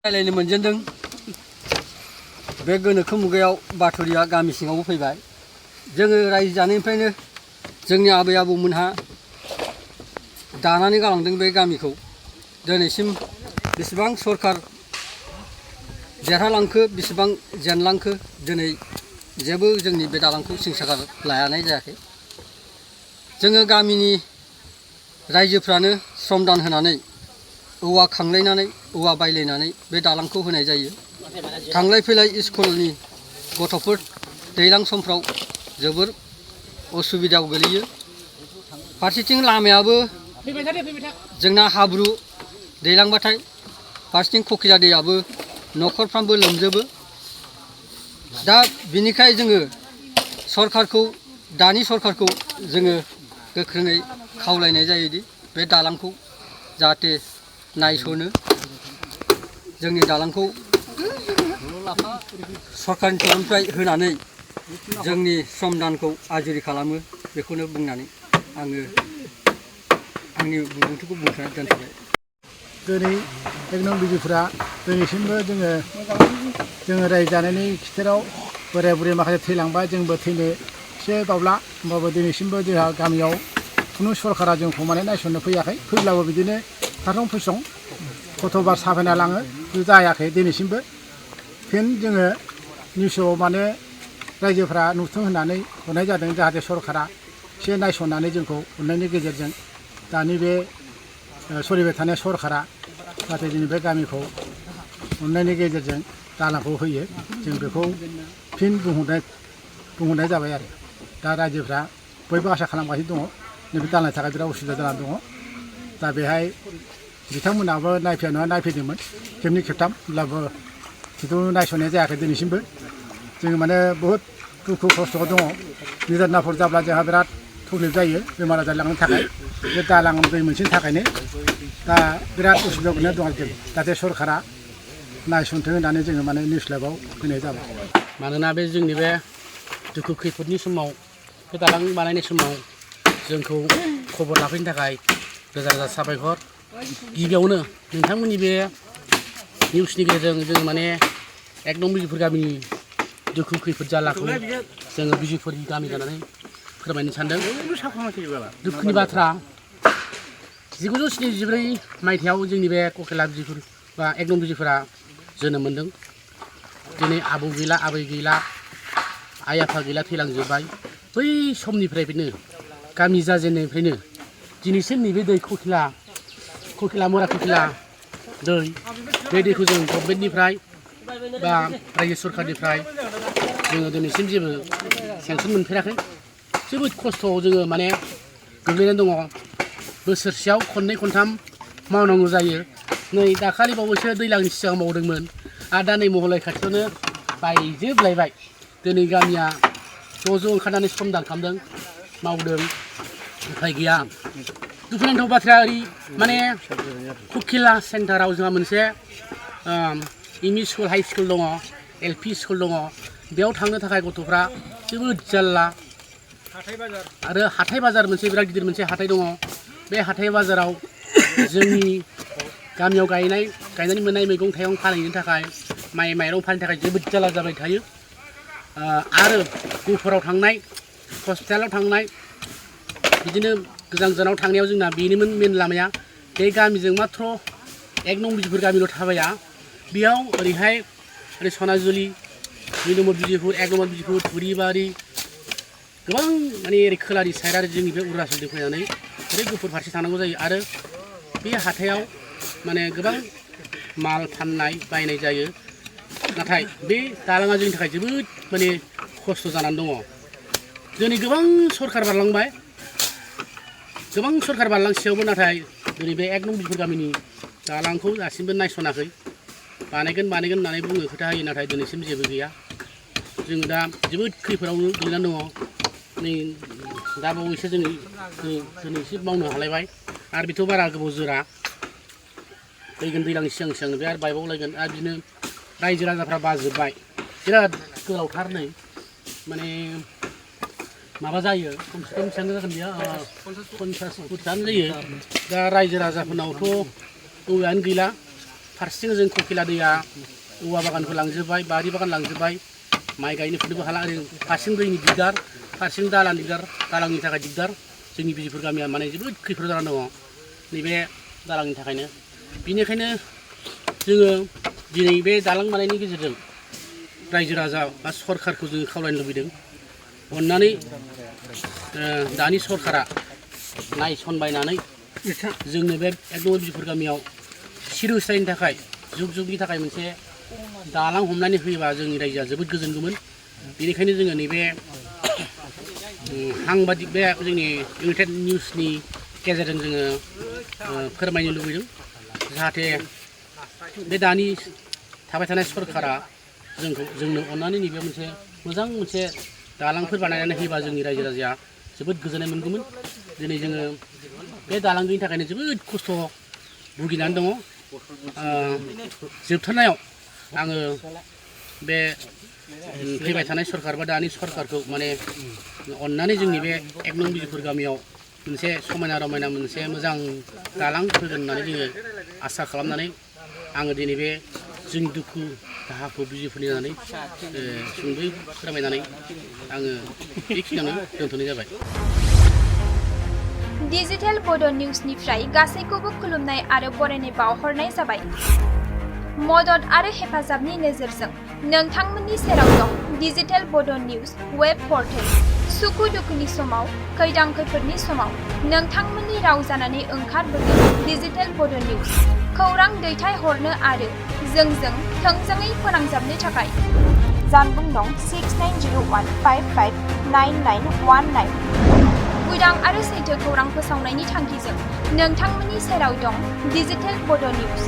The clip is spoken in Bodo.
रायलायनो मोनजेनदों बे गोनोखो मुगायाव बाथुरिया गामि सिङावबो फैबाय जोङो रायजो जानायनिफ्रायनो जोंनि आबै आबौमोनहा दानानै गालांदों बे गामिखौ दिनैसिम बेसेबां सरखार देरहालांखो बेसेबां जेनलांखो दिनै जेबो जोंनि बे दालांखौ सिंसागार लायानाय जायाखै जोङो गामिनि रायजोफ्रानो श्रमदान होनानै औवा खांलायनानै औवा बायलायनानै बे दालांखौ होनाय जायो थांलाय फैलाय स्कुलनि गथ'फोर दैज्लां समफ्राव जोबोर असुबिदायाव गोलैयो फारसेथिं लामायाबो जोंना हाब्रु दैलांबाथाय फारसेथिं खखिला दैयाबो न'खरफ्रामबो लोमजोबो दा बिनिखाय जोङो सरखारखौ दानि सरखारखौ जोङो गोख्रोङै खावलायनाय जायोदि बे दालांखौ जाहाथे नायसनो जोंनि दालांखौ सरखारनि तरफनिफ्राय होनानै जोंनि श्रमदानखौ आजुरि खालामो बेखौनो बुंनानै आङो आंनि बिबुंथिखौ बुंथ'नानै दोनथ'बाय दिनै एकदम बिदिफोरा दिनैसिमबो जोङो रायजो जानायनि खिथेराव बोराय बुरै माखासे थैलांबाय जोंबो थैनो एसे बावला होमबाबो दिनैसिमबो जोंहा गामियाव खुनु सरकारा जोंखौ माने नायसननो फैयाखै फैब्लाबो बिदिनो खारं फैसं गथ'बार साफायना लाङो जायाखै दिनैसिमबो फिन जोङो निउसआव माने रायजोफ्रा नुथों होननानै हरनाय जादों जाहाथे सरकारा एसे नायसननानै जोंखौ अननायनि गेजेरजों दानि बे सोलिबाय थानाय सरकारा जाहाथे जोंनि बे गामिखौ अननायनि गेजेरजों दालांखौ होयो जों बेखौ फिन बुंहरनाय जाबाय आरो दा रायजोफ्रा बयबो आसा खालामगासिनो दङ नैबे दालांनि थाखाय बिराद उसुबिदा जानानै दङ दा बेहाय बिथांमोनाबो नायफैदोंमोन खेबनै खेबथाम होमब्लाबो बेखौ नायसननाय जायाखै दिनैसिमबो जोङो माने बहुद दुखु खस्थ' दङ निदानफोर जाब्ला जोंहा बिराद प्रब्लेम जायो बेमार आजार लांनो थाखाय बे दालां दै मोनसेनि थाखायनो दा बिराद उसुबिदा गोलैना दं आरोखि जाहाथे सरकारा नायसनथों होननानै जोङो माने निउस लाइभआव होनाय जाबाय मानोना बे जोंनि बे दुखु खैफोदनि समाव बे दालां बानायनाय समाव जोंखौ खबर लाफैनो थाखाय रोजा रोजा साबायखर गिबियावनो नोंथांमोननि बे निउसनि गेजेरजों जों माने एकदम बिजिफोर गामिनि दुखु खैफोद जालाखौ जोङो बिजिफोरनि गामि जानानै फोरमायनो सानदों दुखुनि बाथ्रा 1974 मायथाइयाव जोंनि बे ककेला बिजिफोर बा एकदम बिजिफोरा जोनोम मोन्दों दिनै आबौ गैला आबै गैला आइ आफा गैला थैलांजोब्बाय बै समनिफ्रायनो गामि जाजेननायनिफ्रायनो दिनैसिम नैबे दै ककिला मरा ककिला दै बे दैखौ जों गभर्नमेन्टनिफ्राय बा रायजो सरकारनिफ्राय जोङो दिनैसिम जेबो सेंसन मोनफेराखै जोबोद खस्थ'आव जोङो माने गोग्लैनानै दङ बोसोरसेयाव खननै खनथाम मावनांगौ जायो नै दाखालि बावैसो दैज्लांनि सिगां मावदोंमोन आरो दा नै महलाय खाथियावनो बायजोबलायबाय दिनै गामिया ज' ओंखारनानै श्रमदान खालामदों मावदों उफाय गैया दुखुनांथाव बाथ्राया ओरै माने ककिला सेन्टाराव जोंहा मोनसे एमइ स्कुल हाइ स्कुल दङ एलपि स्कुल दङ बेयाव थांनो थाखाय गथ'फ्रा जोबोद जारला आरो हाथाय बाजार मोनसे बिराद गिदिर मोनसे हाथाय दङ बे हाथाय बाजाराव जोंनि गामियाव गायनानै मोननाय मैगं थाइगं फानहैनो थाखाय माइ माइरं फाननो थाखाय जोबोद जारला जाबाय थायो आरो गहपुराव थांनाय हस्पिटालाव थांनाय बिदिनो गोजान गोजानाव थांनायाव जोंना बेनोमोन मेन लामाया बे गामिजों माथ्र 1 नं बिजिफोर गामिल' थाबाया बेयाव ओरैहाय ओरै सनाजुलि 2 नम्बर बिजिफोर 1 नम्बर बिजिफोर थुरिबारि गोबां माने ओरै खोलानि साइड आरो जोंनि बे अरुणाचलजों फैनानै ओरै गहपुर फारसे थांनांगौ जायो आरो बे हाथायाव माने गोबां माल फाननाय बायनाय जायो नाथाय बे दालाङा जोंनि थाखाय जोबोद माने खस्थ' जानानै दङ दिनै गोबां सरखार बारलांबाय गोबां सरखार बारलांसेयावबो नाथाय दिनै बे 1 नं बिजिफोर गामिनि दालांखौ दासिमबो नायसनाखै बानायगोन होननानै बुङो खोथा होयो नाथाय दिनैसिम जेबो गैया जों दा जोबोद खैफोदावनो गोलैनानै दङ नै दा बावैसो दिनैसो मावनो हालायबाय आरो बेथ' बारा गोबाव जोरा फैगोन दैज्लांनि सिगां बे आरो बायबावलायगोन आरो बिदिनो रायजो राजाफ्रा बाजोब्बाय बिराद गोलावथार नै माने माबा जायो खमसे खम बेसेबां जागोन बेयो 50 फुटानो जायो दा रायजो राजाफोरनावथ' औवायानो गैला फारसेथिं जों ककिला दैया औवा बागानखौ लांजोब्बाय बारि बागान लांजोब्बाय माइ गायनो फुनोबो हाला ओरै फारसेथिं दैनि दिगदार फारसेथिं दालांनि दिगदार दालांनि थाखाय दिगदार जोंनि बिजिफोर गामिया माने जोबोद खैफोद जानानै दङ नैबे दालांनि थाखायनो बेनिखायनो जोङो दिनै बे दालां बानायनायनि गेजेरजों रायजो राजा बा सरकारखौ जोङो खावलायनो लुबैदों अननानै दानि सरकारा नायसनबायनानै जोंनो बे एकदम बिजिफोर गामियाव सिरुसायनि थाखाय जुग जुगनि थाखाय मोनसे दालां हमनानै होयोबा जोंनि रायजोआ जोबोद गोजोनगौमोन बेनिखायनो जोङो नैबे साংबादिक बे जोंनि इउनाइटेड निउसनि गेजेरजों जोङो फोरमायनो लुबैदों जाहाथे बे दानि थाबाय थानाय सरकारा जोंनो अननानै नैबे मोनसे मोजां मोनसे दालांफोर बानायनानै होयोबा जोंनि रायजो राजाया जोबोद गोजोननाय मोनगौमोन दिनै जोङो बे दालां गैयिनि थाखायनो जोबोद खस्थ' भुगिनानै दङ जोबथारनायाव आङो बे फैबाय थानाय सरकार बा दानि सरकारखौ माने अननानै जोंनि बे 1 नं बिजिफोर गामियाव मोनसे समायना रमायना मोनसे मोजां दालां होगोन होननानै जोङो आसा खालामनानै आङो दिनै बे जोंनि दुखु दाहाखौ बिजिफोरनि होननानै सुंद'यै फोरमायनानै आङो बेखिनियावनो दोनथ'नाय जाबाय। डिजिटेल बड' निउसनिफ्राय गासैखौबो खुलुमनाय आरो बरायनाय बावहरनाय जाबाय। मदद आरो हेफाजाबनि नोजोरजों नोंथांमोननि सेराव दं डिजिटेल बड' निउस वेब पर्टेल। सुखु दुखुनि समाव खैदां खैफोदनि समाव नोंथांमोननि राव जानानै ओंखारबोगोन डिजिटेल बड' निउस। खौरां दैथायहरनो आरो जोंजों थोंजोङै फोनांजाबनो थाखाय जानबुं नं 6901559919। उदां आरो सैथो खौरां फोसावनायनि थांखिजों नोंथांमोननि सेराव दं डिजिटेल बड' निउस।